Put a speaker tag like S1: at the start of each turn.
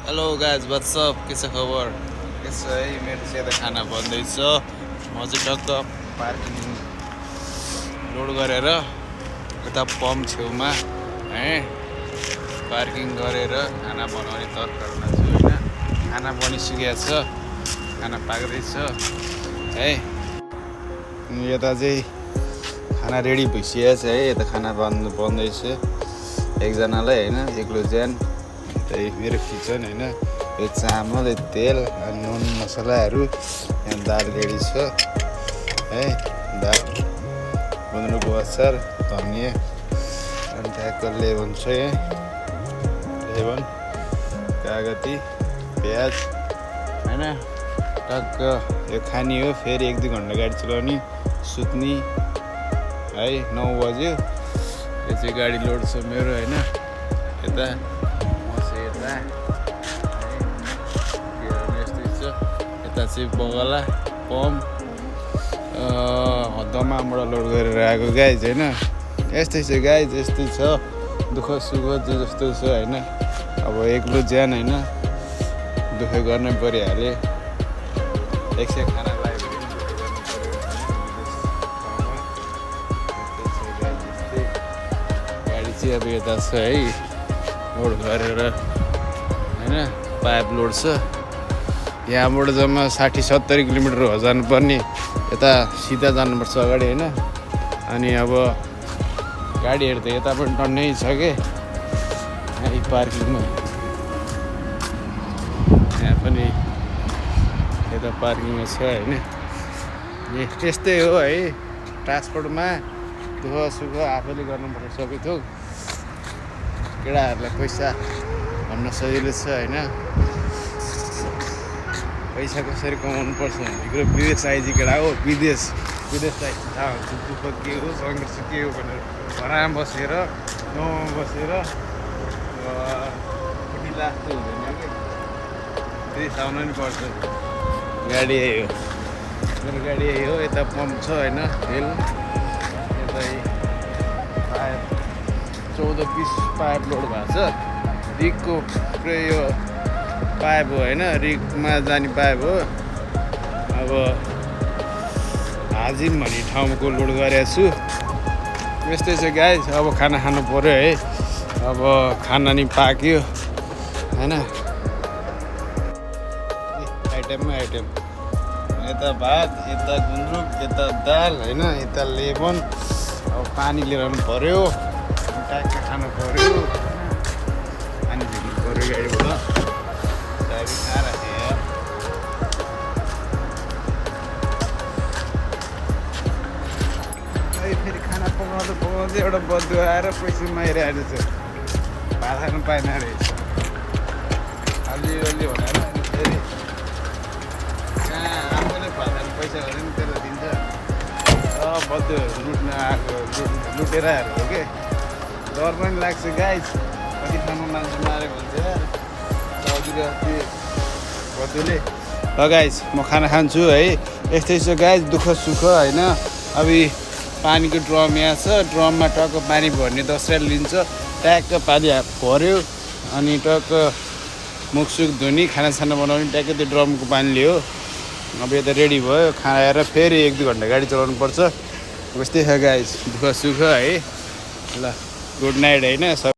S1: hello guys what's up के छ खबर के छ है मेरो चाहिँ यता खाना बन्दैछ म चाहिँ टक्क पार्किङ लोड गरेर यता पम्प छेउमा है पार्किङ गरेर खाना बनाउने तर्खरमा छु हैन खाना बनिसकेको छ खाना पाक्दैछ है यता चाहिँ खाना रेडी भइसकेको छ है यता खाना बन्दैछ एकजनालाई हैन एक्लो ज्यान त्यही मेरो किचन हैन यो चामल तेल नुन मसलाहरू यहाँ दाल रेडी छ है दाल गुन्द्रुकको अचार धनिया अनि ट्याक्क लेबन छ यहाँ लेबन कागती प्याज हैन टक्क यो खानी हो फेरि 1-2 घन्टा गाडी चलाउने सुत्ने है 9 बज्यो यो चाहिँ गाडी लोड छ मेरो हैन यता यता चाहिँ बगला पम्प दमामबाट लोड गरेर आएको गाइज होइन यस्तै छ गाइज यस्तै छ दुःख सुख जे जस्तो छ होइन अब एक्लो ज्यान होइन दुःख गर्नै परिहाल्यो एकछिन खाना लाग्यो गाडी चाहिँ अब यता छ है लोड गरेर हैन पाइप लोड छ यहाँबाट जम्मा 60-70 किलोमिटर जानुपर्ने यता सिधा जानुपर्छ अगाडि हैन अनि अब गाडीहरू त यता पनि टन्नै छ के यहाँ पार्किङमा यहाँ पनि यता पार्किङमा छ हैन त्यस्तै हो है ट्रान्सपोर्टमा दुःख सुख आफैले गर्नुपर्छ सबै थोक केटाहरूलाई पैसा भन्न सजिलो छ हैन पैसा कसरी कमाउनु पर्छ भनेको विदेश आइजी केटा हो विदेश आइजी थाहा हुन्छ दुःख के हो सङ्घर्ष के हो भनेर घरमा बसेर गाउँमा बसेर कुनै लाख त हुँदैन कि विदेश आउनु नि पर्छ गाडी यही हो मेरो गाडी यही हो यता पम्प छ होइन तेल यता पाइप 14 पिस पाइप लोड भएको छ रिगको पुरै यो पाइप हो होइन रिगमा जाने पाइप हो अब हाजिम भन्ने ठाउँको लोड गरेको छु यस्तै छ गाइस अब खाना खानु पर्यो है अब खाना नि पाक्यो होइन आइटममा आइटम यता भात यता गुन्द्रुक यता दाल होइन यता लेबन अब पानी लिएर आउनु पर्यो ट्याक्क खानु पर्यो पानी झिक्नु पर्यो गाडीबाट फेरि खाना पकाउँदै एउटा बद्दु आएर पैसा मागिरहेको छ भात खानु पाएन रहेछ अलिअलि भनेर अनि फेरि कहाँ आफूले भात खानु पैसा गऱ्यो नि त्यसलाई दिन्छ बद्दुहरू लुट्न आएको लुटेर आएको हो कि डर पनि लाग्छ गाइस कति ठाउँमा मान्छे मारेको हुन्छ बद्दुले ल गाइस म खाना खान्छु है यस्तै छ गाइस दुःख सुख होइन अब पानीको ड्रम यहाँ छ ड्रममा टक्क पानी भर्ने 10 रुपियाँ लिन्छ ट्याक्क पानी भर्यो अनि टक्क मुखसुख धुने खानासाना बनाउने ट्याक्क त्यो ड्रमको पानी लियो अब यता रेडी भयो खाएर फेरि 1-2 घन्टा गाडी चलाउनु पर्छ यस्तै छ गाइस दुःख सुख है ल गुड नाइट होइन